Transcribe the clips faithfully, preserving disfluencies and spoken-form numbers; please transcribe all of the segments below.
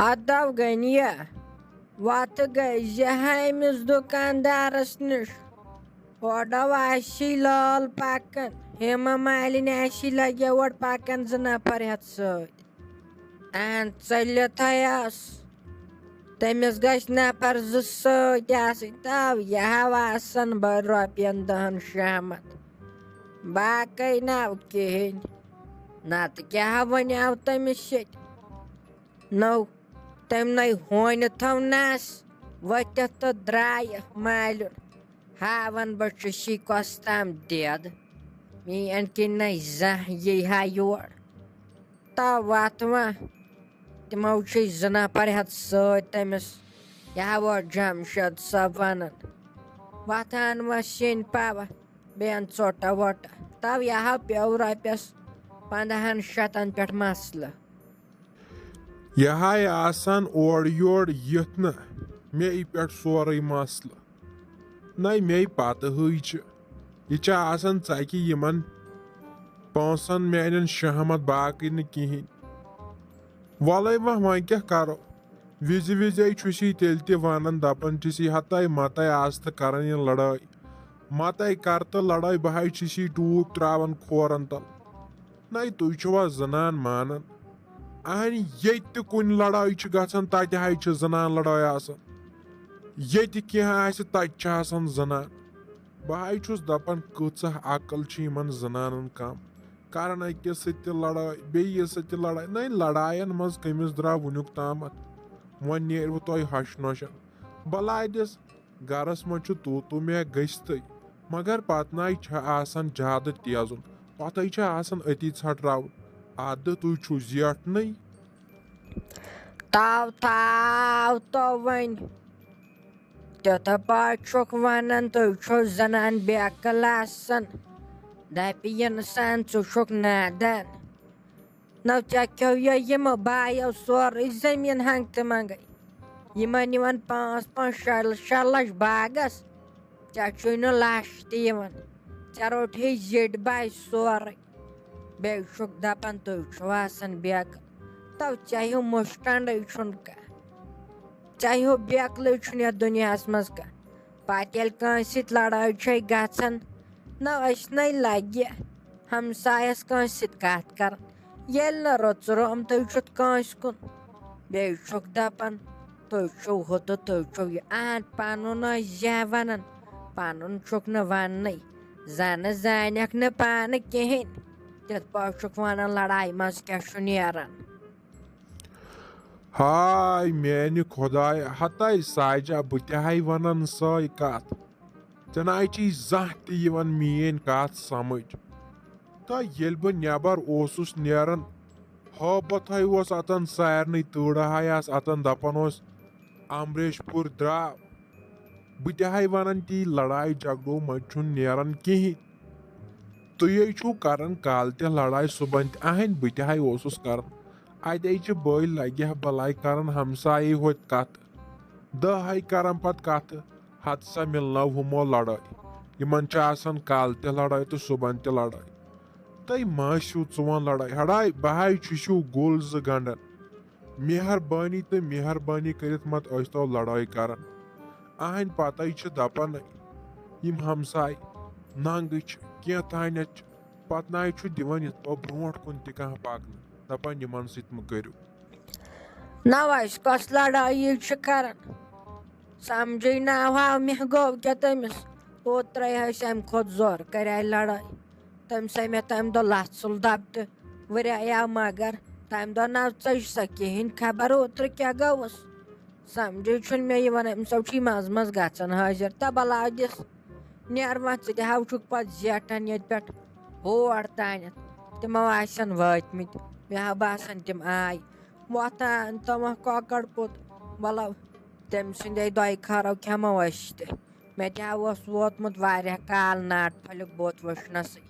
ادو غنیہ، وتہٕ گٔے زِ ہٲمِس دُکاندارس نِش۔ اورٕ آسی لال پکان، ہیما مالِنۍ آسی لگے اورٕ پکان زٕ نفر ہٮ۪تھ سۭتۍ۔ اہن ژٔلِتھے ٲس۔ تٔمِس گژھِ نفر زٕ سۭتۍ آسٕنۍ، تَو یہِ ہاو آسن بہٕ رۄپین دہن شہمت۔ باقٕے ناو کِہیٖنۍ۔ نتہٕ کیٛاہ ہا وَنیٛاو تٔمِس ییٚتہِ؟ نو تٔمۍ نَے ہونہِ تھٲونَس ؤتھِتھ تہٕ درٛایہِ مالیُن۔ ہاوان بہٕ چھُسی کۄس تام دٮ۪د، میٛٲنۍ کِنۍ نَے زانٛہہ یی ہا یور۔ تو وَتھ وۄنۍ، تِمو چھِ زٕ نفر ہٮ۪تھ سۭتۍ تٔمِس، یہِ ہا ووت جمشید صٲب وَنان۔ وۄتھان وۄنۍ سِنۍ پاوان، بیٚیَن ژوٚٹا ووٚٹا۔ تو یہِ ہا پیوٚو رۄپیَس پنٛدہَن شَتَن پٮ۪ٹھ مسلہٕ۔ یہِ ہاے آسان اورٕ یورٕ یِتھ نہٕ مے پٮ۪ٹھ سورُے مسلہٕ۔ نَے مے پتہٕ ہٕے چھِ۔ یہِ چھِ آسان ژَکہِ یِمن پونٛسن میانٮ۪ن شہمت، باقٕے نہٕ کِہیٖنۍ۔ وَلَے وۄنۍ، وۄنۍ کیٛاہ کَرو؟ وِزِ وِزے چھُسی تیٚلہِ تہِ وَنان، دَپان چھُسی، ہَتَے مَتَے آز تہٕ کَران یہِ لَڑٲے۔ مَتَے کَر تہٕ لَڑٲے، بہٕ ہَے چھُسی ٹوٗپۍ ترٛاوان کھورَن تَل۔ نَے تُہۍ چھِوا زَنان مانان؟ اَہَنہِ ییٚتہِ تہِ کُنہِ لَڑٲے چھِ گژھان، تَتہِ ہَے چھِ زَنان لَڑٲے آسان۔ ییٚتہِ کینٛہہ آسہِ، تَتہِ چھِ آسان زَنان۔ بہٕ ہَے چھُس دَپان، کۭژاہ عقل چھِ یِمَن زَنانَن کَم۔ کران أکِس سۭتۍ تہِ لڑٲے، بیٚیِس سۭتۍ تہِ لڑٲے۔ نَے، لڑایَن منٛز کٔمِس درٛاو وٕنیُک تامَتھ؟ وۄنۍ نیرِوٕ تۄہہِ ہَش نۄشَن۔ بَلاے دِس، گَرَس منٛز چھُ تو تو مےٚ گٔژھتٕے، مگر پَتہٕ نَے چھےٚ آسان زیادٕ تیزُن، پَتَے چھےٚ آسان أتی ژھٹراوُن۔ اَدٕ تُہۍ چھِو زیٹھنٕے۔ تاو تاو تو وۄنۍ۔ تِتھٕ پٲٹھۍ چھُکھ وَنان، تُہۍ چھِو زَنان بے عقل آسان۔ دَپہِ اِنسان، ژٕ چھُکھ نادان۔ نَو ژےٚ کھیوٚو یہِ یِمو بایو سورُے زٔمیٖن ہنٛگتہٕ منٛگَے۔ یِمَن یِوان پانٛژھ پانٛژھ شےٚ شےٚ لَچھ باغَس، ژےٚ چھُے نہٕ لَچھ تہِ یِوان۔ ژےٚ روٚٹہے زِٹھۍ بایہِ سورُے۔ بیٚیہِ چھُکھ دَپان، تُہۍ چھِو آسان بے عقل۔ تو ژےٚ ہیوٗ مُشٹنڈٕے چھُنہٕ کانٛہہ۔ ژےٚ ہیوٗ بے عقلٕے چھُنہٕ یَتھ دُنیاہَس منٛز کانٛہہ۔ پَتہٕ ییٚلہِ کٲنٛسہِ سۭتۍ لڑٲے چھے گژھان، نہ أسۍ نَے لَگہِ ہمسایَس کٲنٛسہِ سۭتۍ کَتھ کَران۔ ییٚلہِ نہٕ رٕژ رٲمتٕے چھُتھ کٲنٛسہِ کُن، بیٚیہِ چھُکھ دَپان، تُہۍ چھِو ہُہ تہٕ تُہۍ چھِو یہِ۔ اَہَن پَنُن ٲسۍ زیٚہہ وَنان، پَنُن چھُکھ نہٕ وَننٕے۔ زَنہٕ زانٮ۪کھ نہٕ پانہٕ کِہیٖنۍ، تِتھ پٲٹھۍ چھُکھ وَنان لڑایہِ منٛز کیٛاہ چھُ نیران۔ ہاے میانہِ خۄدایہ، ہتاے ساجہ، بہٕ تہِ ہاے ونان سۄے کتھ۔ ژےٚ ناے چھے زانٛہہ تہِ یِوان میٲنۍ کتھ سمجھ۔ تہٕ ییٚلہِ بہٕ نٮ۪بر اوسُس نیران، ہٲبتھ ہاے اوس اتان سارنٕے، تۭرٕ ہاے آس اتان، دپان اوس، امریش پوٗر درٛاو۔ بہٕ تہِ ہاے ونان، تی لڑایہِ جھگڑو منٛز چھُنہٕ نیران کِہیٖنۍ۔ تُہۍ ہے چھِو کران کالہٕ تہِ لڑایہِ، صبحن تہِ۔ اہنۍ، بہٕ تہِ ہاے اوسُس کران۔ اتے چھِ بٔلۍ لگہِ ہا بلاے کران ہمسایہِ ہوٚتۍ کتھٕ۔ دہ ہاے کران پتہٕ کتھٕ، ہتہٕ سا مِلناو ہُمو لڑٲے۔ یِمن چھِ آسان کالہٕ تہِ لڑٲے تہٕ صبحن تہِ لڑٲے۔ تُہۍ ما ٲسِو ژُوان لڑٲے؟ ہڑاے، بہٕ ہاے چھُسِو گُل زٕ گنڈان۔ مہربٲنی تہٕ مہربٲنی کٔرِتھ مت ٲسۍتو لڑٲے کران۔ اہنٛدۍ پتے چھِ دپان، یِم ہمساے ننگہٕ چھِ، کینٛہہ تانٮ۪تھ چھِ، پتہٕ ناے چھُ دِوان یِتھ پٲٹھۍ برونٛٹھ کُن تہِ کانٛہہ پکنہٕ، دپان، یِمن سۭتۍ مہٕ کٔرِو۔ نہ، اَسہِ کۄس لڑٲیی چھِ کران؟ سمجھٕے نہ آو مےٚ، گوٚو کیٛاہ تٔمِس؟ اوترَے ٲسۍ اَمہِ کھۄتہٕ زورٕ، کَرے لڑٲے۔ تٔمۍ سَے مےٚ تَمہِ دۄہ لَژھ ژوٚل دَب تہٕ ؤریٛاے آو، مگر تَمہِ دۄہ نہ ژٔج سۄ کِہیٖنۍ، خبر اوترٕ کیٛاہ گوٚوُس۔ سمجھٕے چھُنہٕ مےٚ یِوان، أمِس سا چھُے منٛزٕ منٛزٕ گژھان حٲضِر۔ تہٕ بَلاے دِس، نیر وۄنۍ، ژٕ تہِ ہاو چھُکھ پَتہٕ زیٹھان ییٚتہِ پٮ۪ٹھ ہور تانٮ۪تھ۔ تِمو آسن وٲتمٕتۍ، مےٚ ہا باسان تِم آے۔ وۄتھان تہٕ وۄنۍ کۄکَر پوٚت، وَلہٕ تٔمۍ سٕنٛدے دۄیہِ خٲرو کھٮ۪مو أسۍ تہِ۔ مےٚ تہِ ہا اوس ووتمُت واریاہ کال ناٹہٕ پھٔلیُک بُتھ وٕچھنَسٕے۔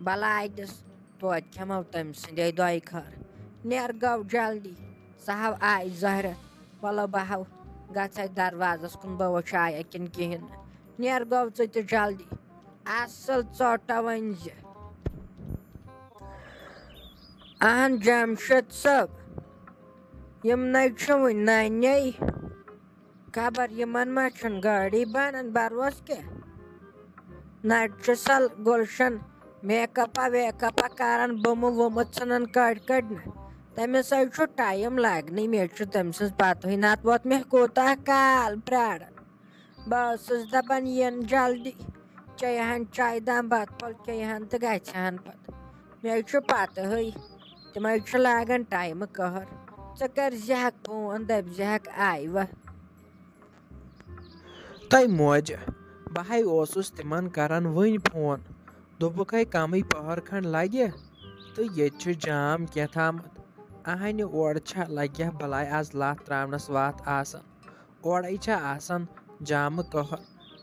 بَلاے دِس، توتہِ کھٮ۪مو تٔمۍ سٕنٛدے دۄیہِ خٲر۔ نیر گوٚو جلدی، سُہ ہاو آے زہرٮ۪تھ۔ وَلہٕ بہٕ ہاو گژھے دروازَس کُن، بہٕ وٕچھِ آیا کِنہٕ کِہیٖنۍ نہٕ۔ نیر گوٚو ژٕ تہِ جلدی۔ اَصٕل ژوٚٹا وۄنۍ زِ۔ اہن جمشید صٲب، یِم نَے چھِ وٕنہِ نَنہِ۔ خبر یِمن ما چھُنہٕ گٲڑی بَنان بروس کینٛہہ۔ نَتہٕ چھُ سۄ گُلشن میک اپا ویک اپا کران، بُمہٕ وُمہٕ ژھٕنان کٔڑۍ کٔڑۍ نہ۔ تٔمِس حظ چھُ ٹایم لگنٕے، مےٚ چھُ تٔمۍ سٕنٛز پتہٕے، نتہٕ ووت مےٚ کوٗتاہ کال پراران۔ بہٕ ٲسٕس دپان یِن جلدی، چیٚیہِ ہن چایہِ دام بتہٕ پھوٚل کھیٚیہِ ہن تہٕ گژھِ ہن پتہٕ۔ مےٚ چھُ پتہٕے، تِم حظ چھِ لاگان ٹایمہٕ قہر۔ ژٕ کٔرۍ زِہکھ فون، دٔپۍ زِہکھ آیوٕ۔ تۄہہِ موجہِ، بہٕ ہے اوسُس تِمن کران وٕنۍ فون، دوٚپُکھ ہے کمٕے پہر کھنڈ لگہِ تہٕ ییٚتہِ چھُ جام کینٛہہ تامتھ۔ اہنہِ اورٕ چھا لگہِ ہا بلاے از لتھ تراونس وتھ آسان، اورے چھا آسان جامہٕ قہر۔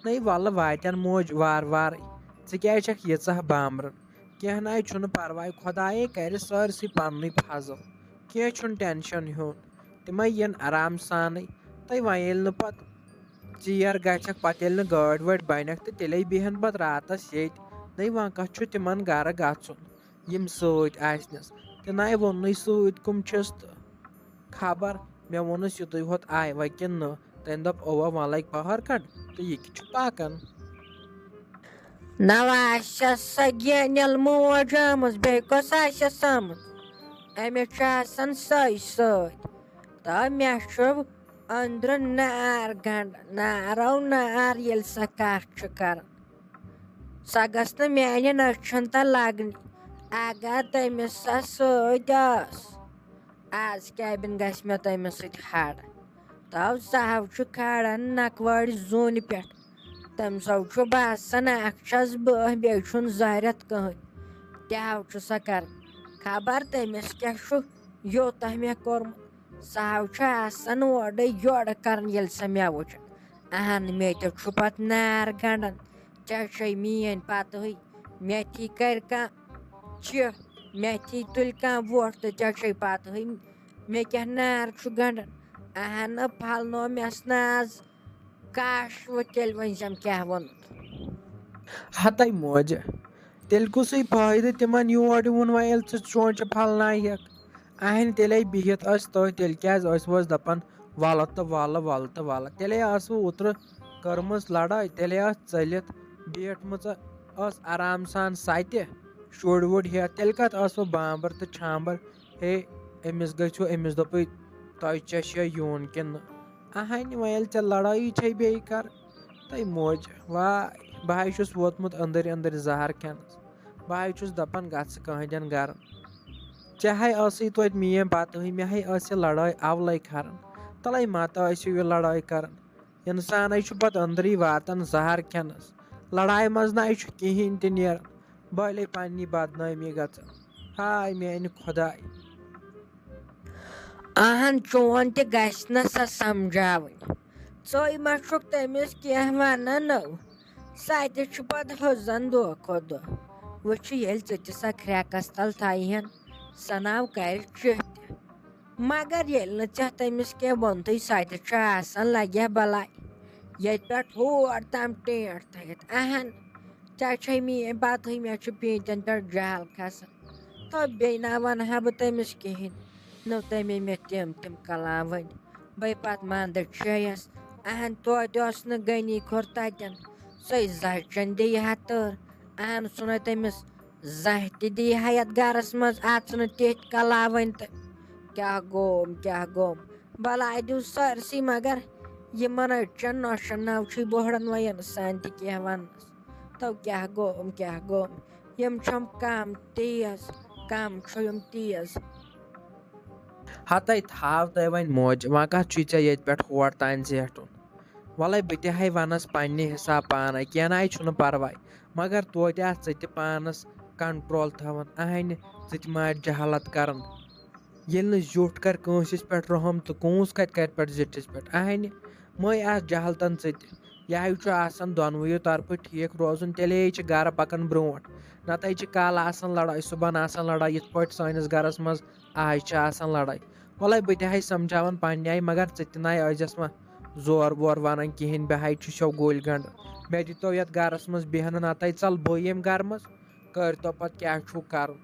نٔے ولہٕ واتن موج وار وارٕے، ژٕ کیازِ چھکھ ییٖژاہ بامبران؟ کینٛہہ ناے چھُنہٕ پرواے، خۄدایے کرِ سٲرسٕے پننُے فضل، کینٛہہ چھُنہٕ ٹینشن ہیوٚن، تِمے یِن آرام سانٕے۔ تہٕ وۄنۍ ییٚلہِ نہٕ پتہٕ ژیر گژھکھ، پتہٕ ییٚلہِ نہٕ گٲڑۍ وٲڑۍ بنکھ تہٕ تیٚلے بیہن پتہٕ راتس ییٚتۍ۔ نٔے وۄنۍ کتھ چھُ تِمن گرٕ گژھُن، یِم سۭتۍ آسنس؟ تہِ ناے ووٚننُے سۭتۍ کٕم چھِس تہٕ۔ خبر مےٚ ووٚنُس یُتُے ہوت آیوا کِنہٕ نہٕ؟ تٔمۍ دوٚپ، اوا، وۄنۍ لگہِ پہر کھنڈ تہٕ یہِ کہِ چھُ پکان۔ نہ آسٮ۪س سۄ گینِل موج آمٕژ، بیٚیہِ کۄس آسٮ۪س آمٕژ؟ أمِس چھُ آسان سۄے سۭتۍ۔ تہٕ مےٚ چھُ أنٛدرٕ نار گنٛڈان، نارو نار ییٚلہِ سۄ کتھ چھِ کران۔ سۄ گٔژھ نہٕ میانٮ۪ن أچھن تل لگنہِ، اگر تٔمِس سۄ سۭتۍ ٲس۔ از کیٛابِن گژھِ مےٚ تٔمِس سۭتۍ ہڑ۔ تو سہو چھُ کھاران نکوٲڑۍ زوٗنہِ پٮ۪ٹھ۔ تٔمۍ سو چھُ باسان، اکھ چھَس بہٕ، بیٚیہِ چھُنہٕ زہرٮ۪تھ کٕہٕنۍ۔ تہِ ہو چھُ سۄ کران۔ خبر تٔمِس کیٛاہ چھُ یوٗتاہ مےٚ کوٚرمُت۔ سہو چھُ آسان اورٕ یورٕ کران، ییٚلہِ سۄ مےٚ وٕچھِ۔ اہن، مےٚ تہِ چھُ پتہٕ نار گنٛڈان۔ ژےٚ چھے میٲنۍ پتہٕے، مےٚ تھی کرِ کانٛہہ چھِ، مےٚ تھی تُلہِ کانٛہہ ووٹھ تہٕ ژےٚ چھے پتہٕے مےٚ کیٛاہ نار چھُ گنٛڈان۔ اہن، پھلنو مےٚ سناز کاش وۄنۍ تیٚلہِ ؤنۍ زٮ۪م کیٛاہ ووٚنُتھ۔ ہتے موجہِ، تیٚلہِ کُسٕے فٲیدٕ تِمن یور یِوُن وۄنۍ ییٚلہِ ژٕ چونچہِ پھلناوہکھ؟ اہنہِ تیٚلے بِہِتھ ٲسۍ تٔتھۍ، تیٚلہِ کیٛازِ ٲسۍ وۄس دپان وَلہٕ تہٕ وَلہٕ، وَلہٕ تہٕ وَلہٕ؟ تیٚلے ٲسوٕ اوترٕ کٔرمٕژ لڑٲے، تیٚلے ٲس ژٔلِتھ بیٖٹھمٕژ، ٲس آرام سان سۄ تہِ، شُرۍ وُرۍ ہٮ۪تھ۔ تیٚلہِ کتھ ٲسوٕ بامبر تہٕ چھامبر؟ ہے، أمِس گٔژھِو، أمِس دوٚپُے، تۄہہِ ژےٚ چھےٚ یُن کِنہٕ نہٕ؟ اہنہِ، وۄنۍ ییٚلہِ ژےٚ لڑٲیی چھے بیٚیہِ کر، تہٕ موج، واے، بہٕ ہاے چھُس ووتمُت أنٛدٕرۍ أنٛدٕرۍ زہر کھٮ۪نس۔ بہٕ ہاے چھُس دپان، گژھ کٕہٕنٛدٮ۪ن گرن۔ ژےٚ ہاے ٲسٕے توتہِ میٲنۍ پتہٕے، مےٚ ہاے ٲس یہِ لڑٲے اولے کران۔ تلے ما تہٕ ٲسِو یہِ لڑٲے کران۔ انسانٕے چھُ پتہٕ أنٛدری واتان زہر کھٮ۪نس۔ لڑایہِ منٛز نہ چھُ کِہیٖنۍ تہِ نیران۔ بٔلۍ پننی بدنٲمی گژھان۔ ہاے میانہِ خۄداے۔ اہن، چون تہِ گژھِ نہ سۄ سمجھاوٕنۍ۔ ژٕے ما چھُکھ تٔمِس کینٛہہ ونان نٔو؟ سۄ تہِ چھُ پتہٕ ہُزان دۄہ کھۄتہٕ دۄہ۔ وٕچھِ، ییٚلہِ ژٕ تہِ سۄ کھرٛٮ۪کس تل تھایہِ ہن، سۄ ناو کرِ چِتھ تہِ۔ مگر ییٚلہِ نہٕ ژےٚ تٔمِس کینٛہہ ووٚنتھٕے، سۄ تہِ چھِ آسان لگہِ ہا بلاے۔ ییٚتہِ پٮ۪ٹھ ہور تام ٹینٛٹھ تھٲیِتھ۔ اہن، ژےٚ چھے میٲنۍ پتہٕے، مےٚ چھُ پیٖنتٮ۪ن پٮ۪ٹھ جہل کھسان۔ تہٕ بیٚیہِ نہ ونہٕ ہا بہٕ تٔمِس کِہیٖنۍ۔ نہ تٔمۍ مےٚ تِم تِم کلام ؤنۍ۔ بے پتہٕ منٛدٕ چھیس۔ اہن، توتہِ اوس نہٕ غنی کھوٚر تتٮ۪ن۔ سۄے زچن دِیہِ ہا تٔر۔ اہن، سُہ نہ تٔمِس زانٛہہ تہِ دی ہا یتھ گرس منٛز اژنہٕ تِتھۍ کلاوٕنۍ تہٕ۔ کیٛاہ گوم، کیٛاہ گوم؟ بلاے دیُت سٲرسٕے، مگر یِمن أچھن نۄشن ناو چھُے بوہڑان وۄنۍ انسان تہِ کینٛہہ وننس۔ تو کیٛاہ گوم، کیٛاہ گوم؟ یِم چھم کم تیز، کم چھُ یِم تیز۔ ہتے تھاو تۄہہِ وۄنۍ موج، وۄنۍ کتھ چھُے ژےٚ ییٚتہِ پٮ۪ٹھ ہور تام زیٹھُن؟ وَلَے بہٕ تہِ ہے وَنَس پنٛنہِ حِساب پانَے، کینٛہہ نَے چھُنہٕ پَرواے، مگر توتہِ آس ژٕ تہِ پانَس کنٹرول تھاوان۔ اَہَنہِ، ژٕ تہِ ما آس جہالت کَران۔ ییٚلہِ نہٕ زیُٹھ کَرِ کٲنٛسہِ پٮ۪ٹھ رحم، تہٕ کونٛس کَتہِ کَرِ پٮ۪ٹھ زِٹھِس پٮ۪ٹھ؟ اَہَنہِ، مٔے آس جہالتن ژٕ تہِ۔ یہِ ہے چھُ آسان دۄنوٕیو طرفہٕ ٹھیٖک روزُن، تیٚلے چھِ گَرٕ پَکان برٛونٛٹھ۔ نَتہٕ ہے چھِ کالہٕ آسان لڑٲے، صُبحن آسان لڑٲے، یِتھ پٲٹھۍ سٲنِس گَرَس منٛز آز چھِ آسان لڑٲے۔ وَلَے بہٕ تہِ ہَے سَمجھاوَن پنٛنہِ آیہِ، مگر ژٕ تہِ نَے ٲسۍزٮ۪س وۄنۍ زور وور وَنان کِہیٖنۍ، بہٕ ہَے چھُسو گُلۍ گنٛڈٕ۔ مےٚ دِتو یَتھ گَرَس منٛز بیٚہنہٕ، نَتہٕ ژَل بہٕ ییٚمہِ گَرٕ منٛز، کٔرۍتو پَتہٕ کیٛاہ چھُو کَرُن۔